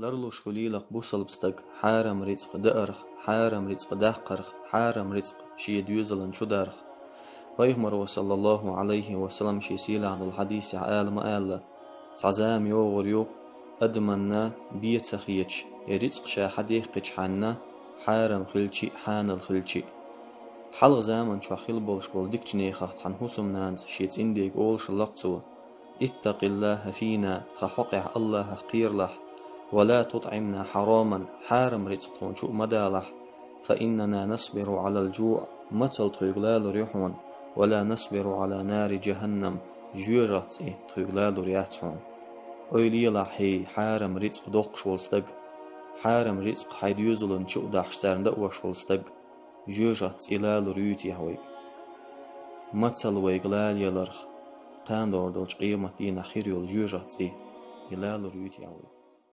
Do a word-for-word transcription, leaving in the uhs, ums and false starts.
Ларлуш хуьлийла-кх бусалба стаг хьарам рицкъ даарх, хьарам рицкъ даккхарх, хьарам рицкъ шен доьзалан чу дарх. Пайхамаро, саллаллаху Ӏалайхи ва саллам, шен сийлахь долу хьадисехь ала ма аьлла: «Цхьа зама йогӀур ю, адаманна бен ца хеташ, и рицкъ ша хьадаьккхичхьана, хьарам хилчи а, хьанал хилчи а». Хьалха заман чохь хилла болуш болу дикачу нехах цхьана хӀусамнанас шен цӀиндега олуш хилла-кх цо: «Иттакъиллаха фина, тхан хьокъехь Аллахах кхералахь, ва ла тутӀимна хьараман, хьарам рицкъ тхуна чу а ма далахь, фа иннана насбиру Ӏалал жуӀ, мацалла тхоьга лалур ю хьуна, ва ла насбиру Ӏала нари жахӀаннам, жоьжахатин цӀий тхоьга лалур яц хьуна». Ойла елахь, хьей, хьарам рицкъ доккхуш волу стаг, хьарам рицкъ хьайн доьзалан чу а дахьаш, царна даош волу стаг, жоьжахатин цӀий лалур юй техьа вайга? Мацалла вайга лалаяларх, кхана догӀур долчу къематдийнахь хир йолу жоьжахатин цӀий, и лалур юй техьа вайга?